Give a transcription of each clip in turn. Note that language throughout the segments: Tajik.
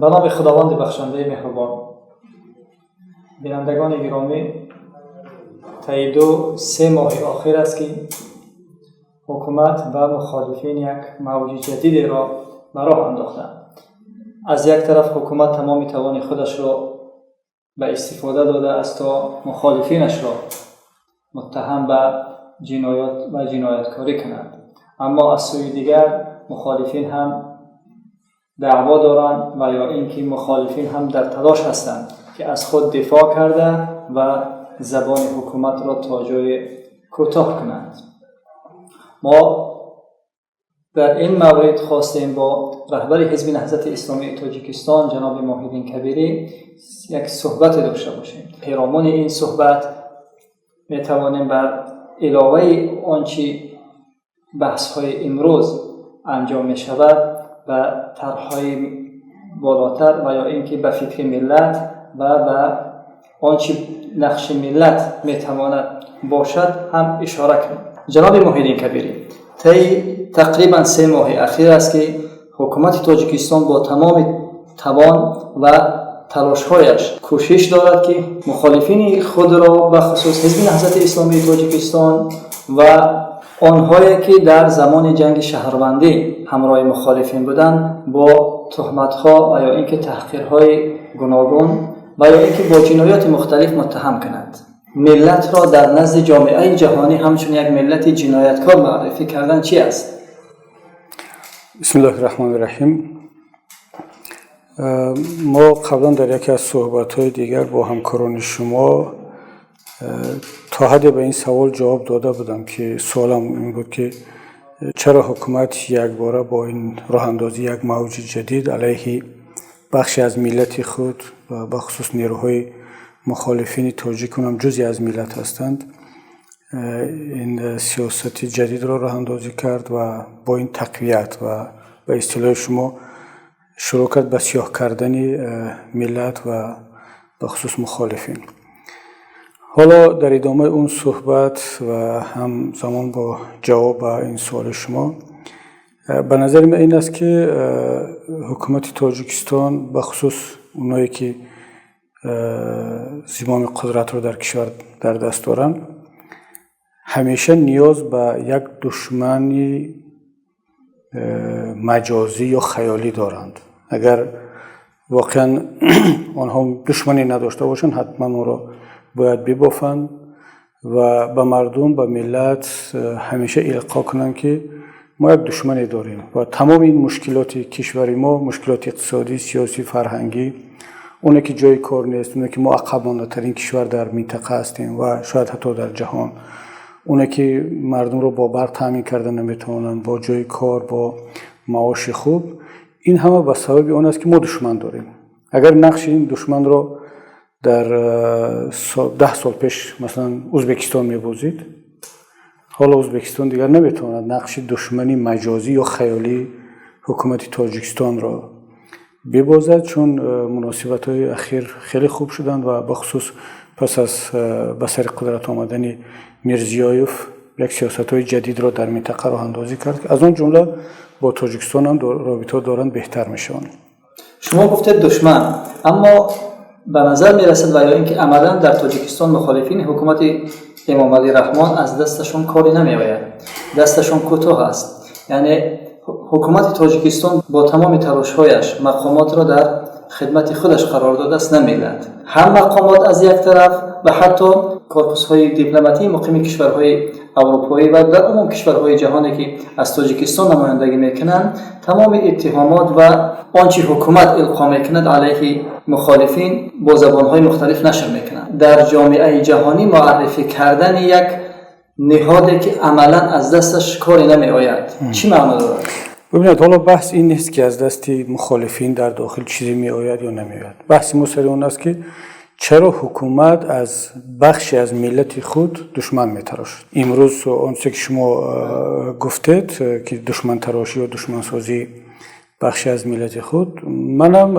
Ба номи Худованди бахшандаи меҳрубон. Бинандагони гиромӣ, таи 2-3 моҳи охир аст, ки ҳукумат ва мухолифин як мавҷи ҷадидеро ба роҳ андохтанд. Аз як тараф, ҳукумат тамоми тавони худашро ба истифода додааст, то мухолифинашро муттаҳам ба ҷиноят ва ҷинояткорӣ кунад, аммо аз сӯи дигар мухолифин ҳам даъво доранд ва ё ин ки мухолифин ҳам дар талош ҳастанд, ки аз худ дифоъ карда ва забони ҳукуматро то ҷое кӯтоҳ кунанд. Мо дар ин маврид хостем бо раҳбари Ҳизби Наҳзати Исломии Тоҷикистон, ҷаноби Муҳиддин Кабирӣ, як суҳбате дошта бошем. Пиромуни ин суҳбат метавонем бар иловаи он чи баҳсҳои имрӯз анҷом мешавад, ба тарҳҳои болотар ва ё ин ки ба фикри миллат ва ба он чи нақши миллат метавонад бошад ҳам ишора кунем. Ҷаноби Муҳиддин Кабирӣ, таи тақрибан 3 моҳи ахир аст, ки ҳукумати Тоҷикистон бо тамоми тавон ва талошҳояш кӯшиш дорад, ки мухолифини худро, бахусус Ҳизби Наҳзати Исломии Тоҷикистон ва онҳое, ки дар замони ҷанги шаҳрвандӣ ҳамроҳи мухолифин буданд, бо туҳматҳо ва ё ин ки таҳқирҳои гуногун ва ё ин ки бо ҷиноёти мухталиф муттаҳам кунад. Миллатро дар назди ҷомеаи ҷаҳонӣ ҳамчун як миллати ҷинояткор муаррифӣ кардан чи аст? Бисмиллоҳи раҳмони раҳим. Мо қаблан дар яке аз суҳбатҳои дигар бо ҳамкорони шумо то ҳадде ба ин савол ҷавоб дода будам, ки суолам ин буд, ки чаро ҳукумат якбора бо ин роҳандозии як мавҷи ҷадид алайҳи бахше аз миллати худ ва бахусус нерӯҳои мухолифини тоҷик, онам ҷузъе аз миллат ҳастанд, ин сиёсати ҷадидро роҳандозӣ кард ва бо ин тақвият ва ба истилоҳи шумо шурӯъ кард ба сиёҳ кардани миллат ва бахусус мухолифин. Ҳоло дар идомаи он суҳбат ва ҳамзамон бо ҷавоб ба ин суоли шумо, ба назари ман ин аст, ки ҳукумати Тоҷикистон, бахусус оное ки зимоми қудратро дар кишвар дар даст доранд, ҳамеша ниёз ба як душмани маҷозӣ ё хаёлӣ доранд. Агар воқеан онҳо душмане надошта бошанд, ҳатман онро бояд бибофанд ва ба мардум, ба миллат ҳамеша илқо кунанд, ки мо як душмане дорем ва тамоми ин мушкилоти кишвари мо, мушкилоти иқтисодӣ, сиёсӣ, фарҳангӣ, оне ки ҷои кор нест, оне ки мо ақабмондатарин кишвар дар минтақа ҳастем ва шояд ҳатто дар ҷаҳон, оне ки мардумро бо барқ таъмин карда наметавонанд, бо ҷои кор, бо маоши хуб, ин ҳама ба сабаби он аст, ки мо душман дорем. Агар нақши ин душманро дар 10 сол пеш, масалан, Ӯзбекистон мебозид, ҳоло Ӯзбекистон дигар наметавонад нақши душмани маҷозӣ ё хаёлии ҳукумати Тоҷикистонро бибозад, чун муносибатҳои ахир хеле хуб шуданд ва бахусус пас аз ба сари қудрат омадани Мирзиёев як сиёсатҳои ҷадидро дар минтақа роҳандозӣ кард, аз он ҷумла бо Тоҷикистон ҳам робитаҳо доранд беҳтар мешаванд. Шумо гуфтед душман, аммо ба назар мерасад ва ё ин ки амалан дар Тоҷикистон мухолифини ҳукумати Эмомалӣ Раҳмон аз дасташон коре намеояд, дасташон кӯтоҳ аст. Яъне ҳукумати Тоҷикистон бо тамоми талошҳояш мақомотро дар хидмати худаш қарор додааст, на миллат. Ҳам мақомот аз як тараф ва ҳатто корпусҳои дипломатии муқими кишварҳои аврупоӣ ва дар умум кишварҳои ҷаҳоне, ки аз Тоҷикистон намояндагӣ мекунанд, тамоми иттиҳомот ва он чи ҳукумат илқо мекунад алайҳи мухолифин бо забонҳои мухталиф нашр мекунанд. Дар ҷомеаи ҷаҳонӣ муаррифӣ кардани як ниҳоде, ки амалан аз дасташ коре намеояд, чӣ маъно дорад? Бибинед, ҳоло баҳс ин нест, ки аз дасти мухолифин дар дохил чизе меояд ё намеояд. Баҳси мо сари он аст, ки чаро ҳукумат аз бахше аз миллати худ душман метарошад. Имрӯз он чизе ки шумо гуфтед, ки душмантарошӣ ё душмансозии бахше аз миллати худ, манам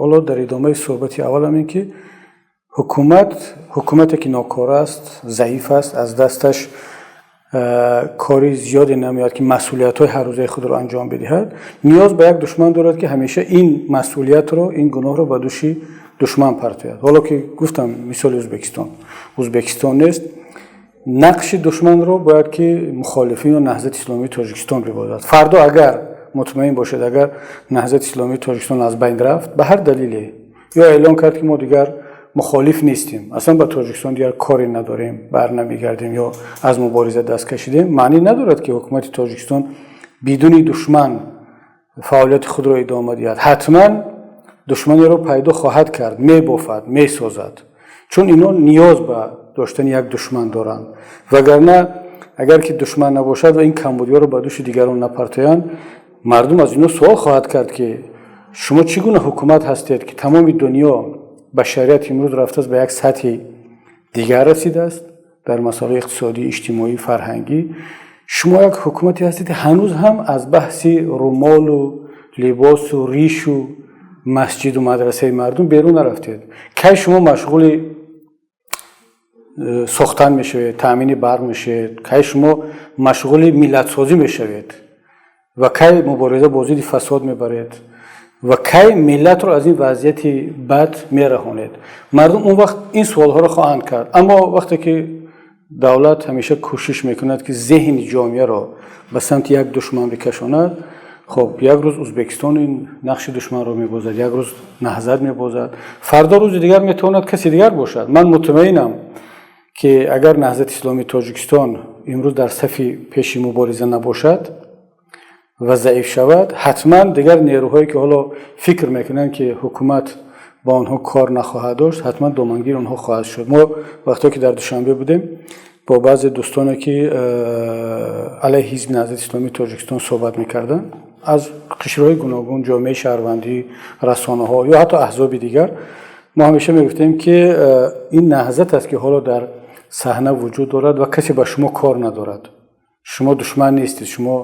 ҳоло дар идомаи суҳбати аввалам ин ки ҳукумат, ҳукумате ки нокора аст, заиф аст, аз дасташ Кори зиёде намеояд, ки масъулиятҳои ҳаррӯзаи худро анҷом бидиҳад, ниёз ба як душман дорад, ки ҳамеша ин масъулиятро, ин гуноҳро ба дӯши душман партояд. Ҳоло ки гуфтам, мисоли Ӯзбекистон, Ӯзбекистон нест, нақши душманро бояд ки мухолифин ё Наҳзати Исломии Тоҷикистон бибозад. Фардо агар, мутмаин бошед, агар Наҳзати Исломии Тоҷикистон аз байн рафт ба ҳар далеле ё эълон кард, ки мо дигар мухолиф нестем, аслан ба Тоҷикистон дигар коре надорем, бар намегардем ё аз мубориза даст кашидем, маънӣ надорад, ки ҳукумати Тоҷикистон бидуни душман фаъолияти худро идома диҳад. Ҳатман душманеро пайдо хоҳад кард, мебофад, месозад, чун инҳо ниёз ба доштани як душман доранд. Вагарна агар ки душман набошад ва ин камбудиҳоро ба дӯши дигарон напартоянд, мардум аз инҳо суол хоҳад кард, ки шумо чӣ гуна ҳукумат ҳастед, ки тамоми дунё, башарият имрӯз рафтааст, ба як сатҳи дигар расидааст дар масъалаи иқтисодӣ, иҷтимоӣ, фарҳангӣ, шумо як ҳукумате ҳастед, ки ҳанӯз ҳам аз баҳси румолу либосу ришу масҷиду мадрасаи мардум берун нарафтед? Кай шумо машғули сохтан мешавед, таъмини барқ мешавед? Кай шумо машғули миллатсозӣ мешавед ва кай мубориза бо зидди фасод мебаред ва кай миллатро аз ин вазъияти бад мераҳонед? Мардум он вақт ин суолҳоро хоҳанд кард. Аммо вақте ки давлат ҳамеша кӯшиш мекунад, ки зеҳни ҷомеаро ба самти як душман бикашонад, хоб, як рӯз Ӯзбекистон ин нақши душманро мебозад, як рӯз Наҳзат мебозад, фардо рӯзи дигар метавонад каси дигар бошад. Ман мутмаинам, ки агар Наҳзати Исломии Тоҷикистон имрӯз дар сафи пеши мубориза набошад ва заиф шавад, ҳатман дигар нерӯҳое, ки ҳоло фикр мекунанд, ки ҳукумат ба онҳо кор нахоҳад дошт, ҳатман домангири онҳо хоҳад шуд. Мо вақте ки дар Душанбе будем, бо баъзе дӯстоне, ки алайҳи ҳизби Наҳзати Исломии Тоҷикистон суҳбат мекарданд, аз қишрҳои гуногун, ҷомеаи шаҳрвандӣ, расонаҳо ё ҳатто аҳзоби дигар, мо ҳамеша мегуфтем, ки ин Наҳзат аст, ки ҳоло дар саҳна вуҷуд дорад ва касе ба шумо кор надорад. Шумо душман нестед, шумо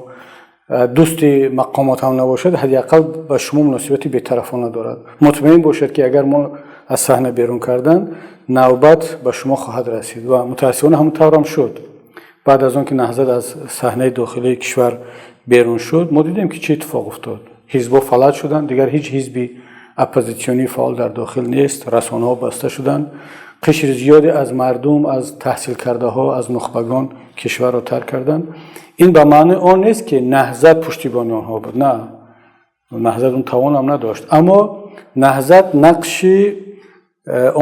дӯсти мақомот ҳам набошад, ҳадди ақал ба шумо муносибати бетарафона дорад. Мутмаин бошед, ки агар мо аз саҳна берун кардан, навбат ба шумо хоҳад расид. Ва мутаассифона ҳамон таврам шуд. Баъд аз он ки Наҳзат аз саҳнаи дохилии кишвар берун шуд, мо дидем, ки чӣ иттифоқ уфтод. Ҳизбҳо фалаҷ шуданд, дигар ҳеҷ ҳизби оппозитсионии фаъол дар дохил нест, расонаҳо баста шуданд, қишри зиёде аз мардум, аз таҳсилкардаҳо, аз нухбагон кишварро тарк карданд. Ин ба маънои он нест, ки Наҳзат пуштибони онҳо буд. На, Наҳзат он тавонам надошт, аммо Наҳзат нақши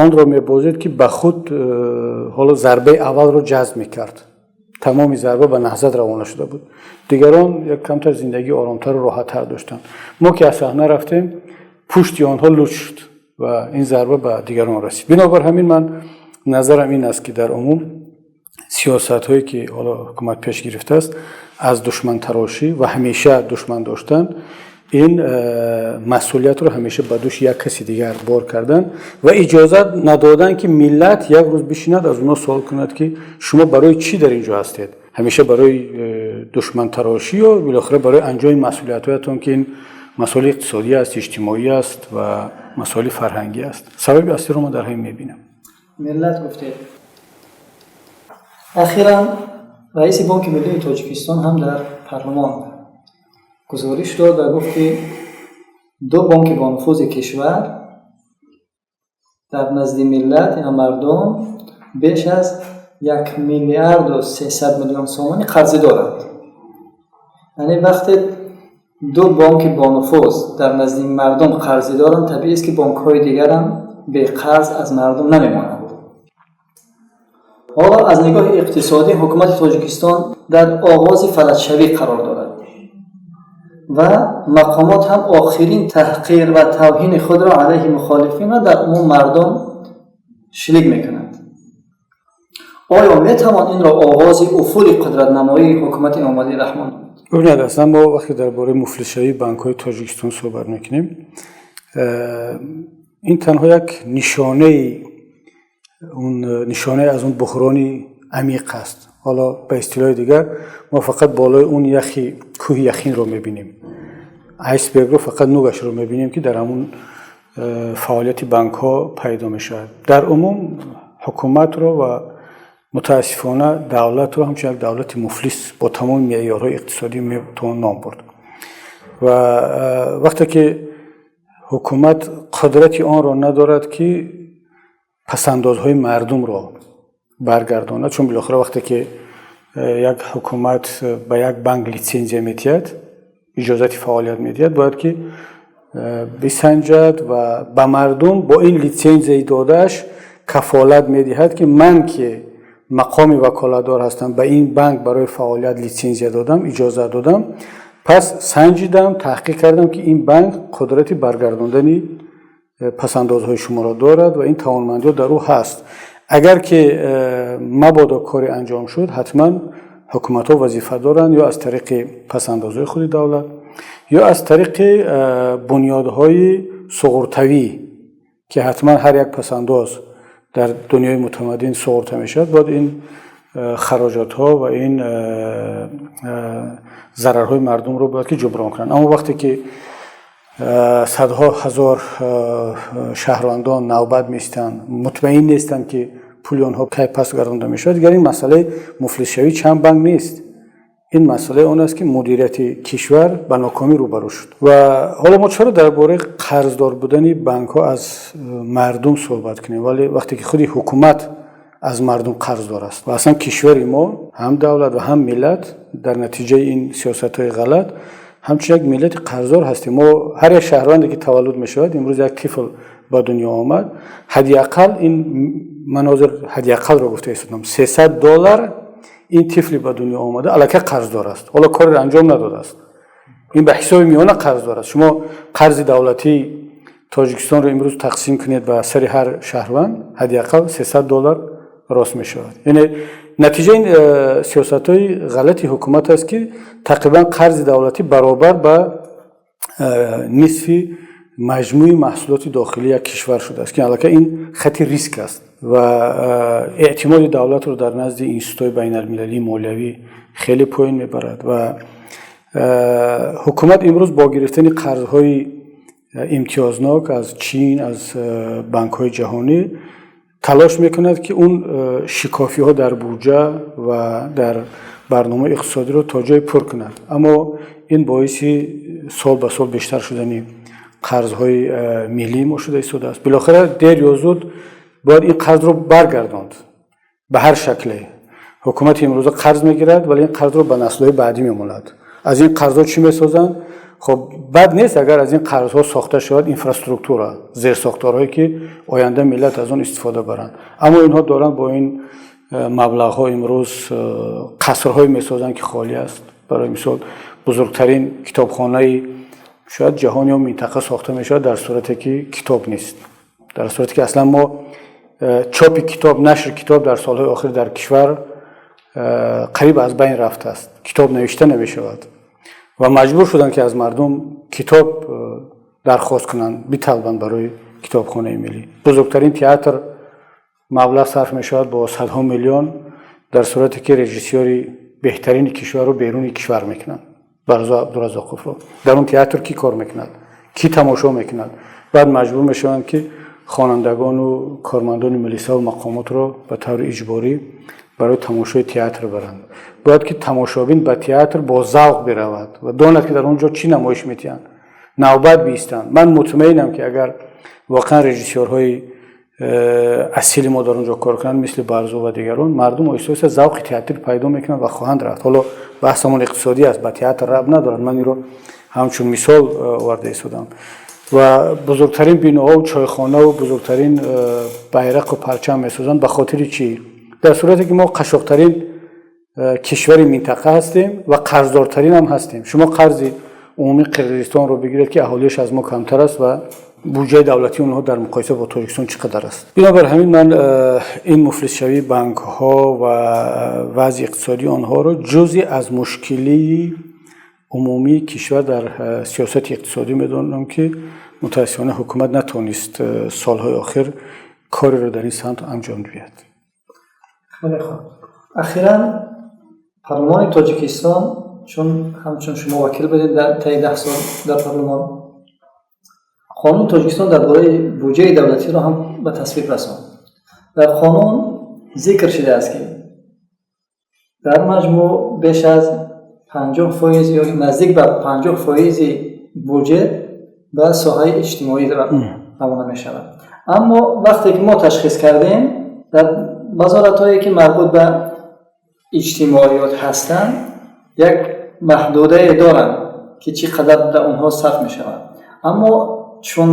онро мебозид, ки ба худ ҳоло зарбаи аввалро ҷазб мекард. Тамоми зарба ба Наҳзат равона шуда буд, дигарон як камтар зиндагии оромтару роҳаттар доштанд. Мо ки аз саҳна рафтем, пушти онҳо луч шуд ва ин зарба ба дигарон расид. Бинобар ҳамин ман назарам ин аст, ки дар умум сиёсатҳое, ки ҳоло ҳукумат пеш гирифтааст, аз душмантарошӣ ва ҳамеша душман доштан, ин масъулиятро ҳамеша ба дӯши як каси дигар бор кардан ва иҷозат надодан, ки миллат як рӯз бишинад, аз онҳо суол кунад, ки шумо барои чӣ дар ин ҷо ҳастед? Ҳамеша барои душмантарошӣ ё билохира барои анҷоми масъулиятҳоятон, ки ин масоили иқтисодӣ аст, иҷтимоӣ аст ва масоили фарҳангӣ аст. Сабаби аслиро ман дар ҳамин мебинам. Миллат гуфтед. Ахиран раиси Бонки Миллии Тоҷикистон ҳам дар парлумон гузориш дод ва гуфт, ки ду бонки бонуфузи кишвар дар назди миллат ё мардум беш аз 1 миллиарду 300 миллион сомонӣ қарзӣ доранд. Яъне вақте ду бонки бонуфуз дар назди мардум қарзӣ доранд, табиист, ки бонкҳои дигарам беқарз аз мардум намемонанд. Ҳоло аз нигоҳи иқтисодӣ ҳукумати Тоҷикистон дар оғози фалаҷшавӣ қарор дорад ва мақомот ҳам охирин таҳқир ва тавҳини худро алайҳи мухолифин ва дар умум мардум шилик мекунанд. Оё метавон инро оғози уфули қудратнамоии ҳукумати Эмомалӣ Раҳмон? Бубинед, аслан мо вақте дар бораи муфлисшавии банкҳои Тоҷикистон суҳбат мекунем, ин танҳо як нишонаи он, нишонае аз он буҳрони амиқ аст. Ҳоло ба истилоҳи дигар, мо фақат болои он яхи кӯҳи яхинро мебинем, айсбергро фақат нугашро мебинем, ки дар ҳамун фаъолияти банкҳо пайдо мешавад. Дар умум ҳукуматро ва Мутаассифона, давлатро ҳамчун як давлати муфлис бо тамоми меъёрҳои иқтисодӣ метавон ном бурд. Ва вақте ки ҳукумат қудрати онро надорад, ки пасандозҳои мардумро баргардонад, чун билохира вақте ки як ҳукумат ба як банк литсензия медиҳад, иҷозати фаъолият медиҳад, бояд ки бисанҷад ва ба мардум бо ин литсензияи додааш кафолат медиҳад, ки ман, ки мақоми ваколатдор ҳастам, ба ин банк барои фаъолият литсензия додам, иҷозат додам, пас санҷидам, таҳқиқ кардам, ки ин банк қудрати баргардондани пасандозҳои шуморо дорад ва ин тавонмандиҳо дар ӯ ҳаст. Агар ки мабодо коре анҷом шуд, ҳатман ҳукуматҳо вазифа доранд ё аз тариқи пасандозҳои худи давлат, ё аз тариқи бунёдҳои суғуртавӣ, ки ҳатман ҳар як пасандоз дар дунёи мутамаддин суғурта мешавад, бояд ин хароҷотҳо ва ин зарарҳои мардумро бояд ки ҷуброн кунанд. Аммо вақте ки садҳо ҳазор шаҳрвандон навбат меистанд, мутмаин нестанд, ки пули онҳо кай пас гардонда мешавад, дигар ин масъалаи муфлисшавии чанд банк нест. Ин масъалаи он аст, ки мудирияти кишвар ба нокомӣ рӯбарӯ шуд. Ва ҳоло мо чаро дар бораи қарздор будани банкҳо аз мардум суҳбат кунем, вале вақте ки худи ҳукумат аз мардум қарздор аст ва аслан кишвари мо, ҳам давлат ва ҳам миллат, дар натиҷаи ин сиёсатҳои ғалат ҳамчун як миллати қарздор ҳастем. Мо ҳар як шаҳрванде ки таваллуд мешавад, имрӯз як тифл ба дунё омад, ҳадди ақал, ин манозир ҳадди ақалро гуфта истодам, 300 доллар ин тифли ба дунё омада аллакай қарздор аст. Ҳоло кореро анҷом надодааст, ин ба ҳисоби миёна қарздор аст. Шумо қарзи давлатии Тоҷикистонро имрӯз тақсим кунед ба сари ҳар шаҳрванд, ҳадди ақал 300 доллар рост мешавад. Яъне натиҷаи ин сиёсатҳои ғалати ҳукумат аст, ки тақрибан қарзи давлатӣ баробар ба нисфи маҷмӯи маҳсулоти дохилии як кишвар шудааст, ки аллакай ин хати риск аст ва эътимоди давлатро дар назди институтҳои байналмилалии молиявӣ хеле поён мебарад. Ва ҳукумат имрӯз бо гирифтани қарзҳои имтиёзнок аз Чин, аз банкҳои ҷаҳонӣ талош мекунад, ки он шикофиҳо дар буҷа ва дар барномаи иқтисодиро то ҷое пур кунад, аммо ин боиси сол ба сол бештар шудани қарзҳои миллии мо шуда истодааст. Билохира, дер ё зуд бояд ин қарзро баргардонд ба ҳар шакле. Ҳукумати имрӯза қарз мегирад, вале ин қарзро ба наслҳои баъдӣ мемонад. Аз ин қарзҳо чӣ месозанд? Хоб, бад нест, агар аз ин қарзҳо сохта шавад инфраструктура, зерсохторҳое, ки оянда миллат аз он истифода баранд. Аммо инҳо доранд бо ин маблағҳо имрӯз қасрҳое месозанд, ки холӣ аст. Барои мисол, бузургтарин китобхонаи шояд ҷаҳон ё минтақа сохта мешавад, дар сурате ки китоб нест, дар сурате ки аслан мо чопи китоб, нашри китоб дар солҳои охир дар кишвар қариб аз байн рафтааст. Китоб навишта намешавад ва маҷбур шуданд, ки аз мардум китоб дархост кунанд, биталбанд барои китобхонаи миллӣ. Бузургтарин театр маблағ сарф мешавад бо садҳо миллион, дар сурате ки режиссёри беҳтарини кишварро беруни кишвар мекунанд, Барзо Абдуразоқовро. Дар он театр кӣ кор мекунад, кӣ тамошо мекунад? Баъд маҷбур мешаванд, ки хонандагону кормандони милисаву мақомотро ба таври иҷборӣ барои тамошои театр баранд. Бояд ки тамошобин ба театр бо завқ биравад ва донад, ки дар он ҷо чӣ намоиш медиҳанд, навбат биистанд. Ман мутмаинам, ки агар воқеан режиссёрҳои асили мо дар он ҷо кор кунанд, мисли Барзу ва дигарон, мардум оҳиста оҳиста завқи театрӣ пайдо мекунанд ва хоҳанд рафт. Ҳоло баҳсамон иқтисодӣ аст, ба театр рабт надорад. Ман инро ҳамчун мисол оварда истодам. Ва бузургтарин биноҳову чойхонаву бузургтарин байрақу парчам месозанд. Ба хотири чӣ, дар сурате ки мо қашшоқтарин кишвари минтақа ҳастем ва қарздортарин ҳам ҳастем? Шумо қарзи умумии Қирғизистонро бигиред, ки аҳолиаш аз мо камтар аст, ва буҷаи давлатии онҳо дар муқоиса бо Тоҷикистон чӣ қадар аст. Бинобар ҳамин ман ин муфлисшавии банкҳо ва вазъи иқтисодии онҳоро ҷузъе аз мушкилии умумии кишвар дар сиёсати иқтисодӣ медонам, ки мутаассифона ҳукумат натавонист солҳои охир кореро дар ин самт анҷом диҳад. Хеле хуб. Ахиран парлумони Тоҷикистон, чун ҳамчун шумо вакил будед дар таи 10 сол дар парлумон, қонуни Тоҷикистон дар бораи буҷаи давлатиро ҳам ба тасвиб расонд. Дар қонун зикр шудааст, ки Дар маҷмӯъ беш аз 50% ё наздик ба 50 фоизи буҷет ба соҳаи иҷтимоӣ равона мешавад. Аммо вақте ки мо ташхис кардем, дар вазоратҳое, ки марбут ба иҷтимоиёт ҳастанд, як маҳдудае доранд, ки чӣ қадар дар онҳо сарф мешавад. Аммо чун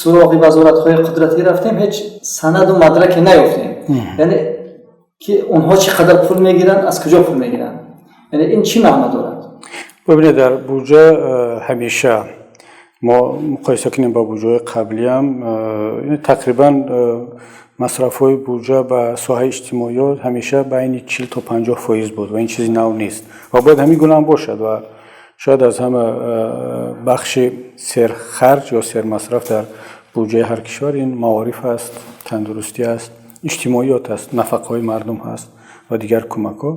суроғи вазоратҳои қудратӣ рафтем, ҳеҷ санаду мадраке наёфтем, яъне ки онҳо чӣ қадар пул мегиранд, аз куҷо пул мегиранд. Яъне ин чӣ маъно дорад? Бибинед, дар буҷа ҳамеша мо муқоиса кунем ба буҷаҳои қаблиам, тақрибан масрафҳои буҷа ба соҳаи иҷтимоиёт ҳамеша байни 40 то 50% буд ва ин чизи нав нест ва бояд ҳамин гуна ҳам бошад. Ва шояд аз ҳама бахши серхарҷ ё сермасраф дар буҷаи ҳар кишвар ин маориф аст, тандурустӣ аст, иҷтимоиёт аст, нафақаҳои мардум ҳаст ва дигар кӯмакҳо.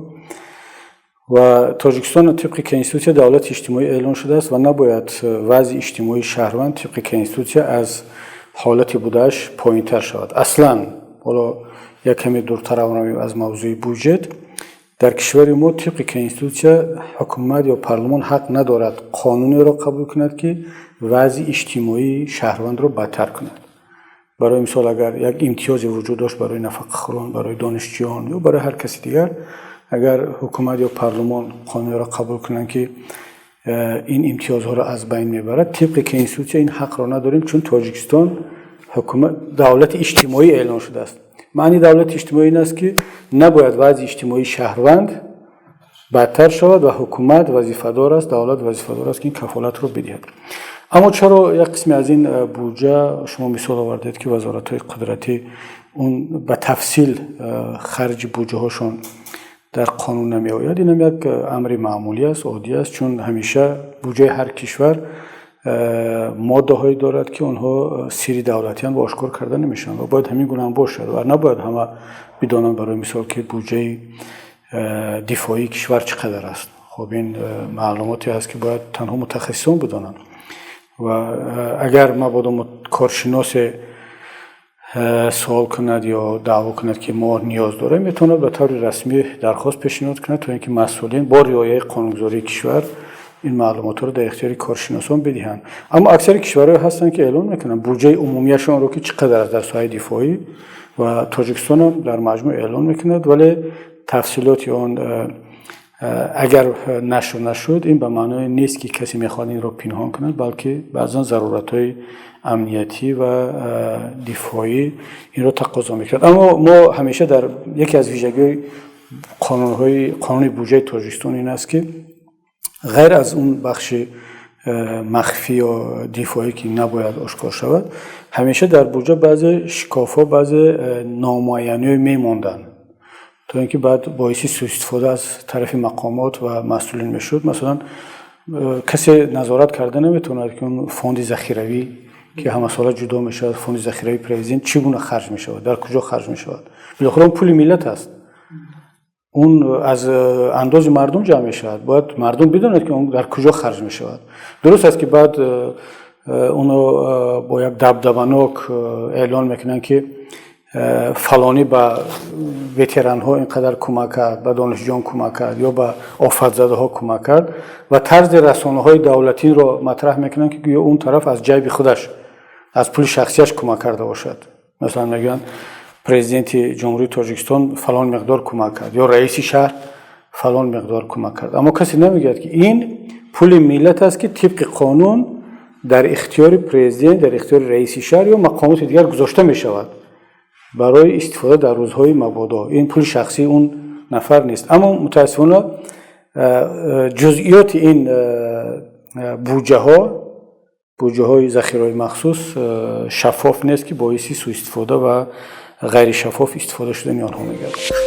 Ва Тоҷикистон тибқи конститутсия давлати иҷтимоӣ эълон шудааст ва набояд вазъи иҷтимоии шаҳрванд тибқи конститутсия аз ҳолати будааш поинтар шавад. Аслан, ҳоло як каме дуртар равем аз мавзӯи буҷет, дар кишвари мо тибқи конститутсия ҳукумат ё парлумон ҳақ надорад қонунеро қабул кунад, ки вазъи иҷтимоии шаҳрвандро бадтар кунад. Барои мисол, агар як имтиёзе вуҷуд дошт барои нафақахӯрон, барои донишҷӯён ё барои ҳар каси дигар, агар ҳукумат ё парлумон қонунеро қабул кунанд, ки ин имтиёзҳоро аз байн мебарад, тибқи конститутсия ин ҳақро надорем, чун Тоҷикистон ҳукумат давлати иҷтимоӣ эълон шудааст. Маънии давлати иҷтимоӣ ин аст, ки набояд вазъи иҷтимоии шаҳрванд бадтар шавад ва ҳукумат вазифадор аст, давлат вазифадор аст, ки ин кафолатро бидиҳад. Аммо чаро як қисме аз ин буҷа, шумо мисол овардед, ки вазоратҳои қудратӣ он ба тафсил харҷи буҷаҳошон дар қонун намеояд? Инам як амри маъмулӣ аст, оддӣ аст, чун ҳамеша буҷаи ҳар кишвар моддаҳое дорад, ки онҳо сирри давлатиянд ва ошкор карда намешаванд ва бояд ҳамин гуна ҳам бошад ва набояд ҳама бидонанд, барои мисол, ки буҷаи дифоии кишвар чӣ қадар аст. Хоб, ин маълумоте аст, ки бояд танҳо мутахассисон бидонанд. Ва агар мабодо коршиносе суол кунад ё даъво кунад, ки мо ниёз дорем, метавонад ба таври расмӣ дархост пешниҳод кунад, то ин ки масъулин бо риояи қонунгузории кишвар ин маълумотҳоро дар ихтиёри коршиносон бидиҳанд. Аммо аксари кишварҳое ҳастанд, ки эълон мекунанд буҷаи умумияшонро, ки чӣ қадар аст дар соҳаи дифоӣ, ва Тоҷикистонам дар маҷмӯъ эълон мекунад, вале тафсилоти он агар нашр нашуд, ин ба маъное нест, ки касе мехоҳад инро пинҳон кунад, балки баъзан заруратҳои амниятӣ ва дифоӣ инро тақозо мекунад. Аммо мо ҳамеша дар яке аз вижагиҳои қонунҳои қонуни буҷаи Тоҷикистон ин аст, ки ғайр аз он бахши махфӣ ё дифоӣ, ки набояд ошкор шавад, ҳамеша дар буҷа баъзе шикофҳо, баъзе номуайяниҳое мемонданд, то ин ки баъд боиси сӯистифода аз тарафи мақомот ва масъулин мешуд. Масалан, касе назорат карда наметавонад, ки он фонди захиравӣ, ки ҳамасола ҷудо мешавад, фонди захиравии президент чӣ гуна харҷ мешавад, дар куҷо харҷ мешавад. Билохира он пули миллат аст, он аз андози мардум ҷамъ мешавад, бояд мардум бидонад, ки он дар куҷо харҷ мешавад. Дуруст аст, ки баъд онро бо як дабдабанок эълон мекунанд, ки фалонӣ ба ветеранҳо ин қадар кӯмак кард, ба донишҷӯён кӯмак кард ё ба офатзадаҳо кӯмак кард, ва тарзи расонаҳои давлатиро матраҳ мекунанд, ки гӯё он тараф аз ҷайби худаш, аз пули шахсияш кӯмак карда бошад. Масалан, мегӯянд, президенти Ҷумҳурии Тоҷикистон фалон миқдор кӯмак кард ё раиси шаҳр фалон миқдор кӯмак кард. Аммо касе намегӯяд, ки ин пули миллат аст, ки тибқи қонун дар ихтиёри президент, дар ихтиёри раиси шаҳр ё мақомоти дигар гузошта мешавад барои истифода дар рӯзҳои мабодо. Ин пули шахсии он нафар нест. Аммо мутаассифона ҷузъиёти ин буҷаҳо, буҷаҳои захираҳои махсус шаффоф нест, ки боиси сӯистифода ва ғайришаффоф истифода шудани онҳо мегардад.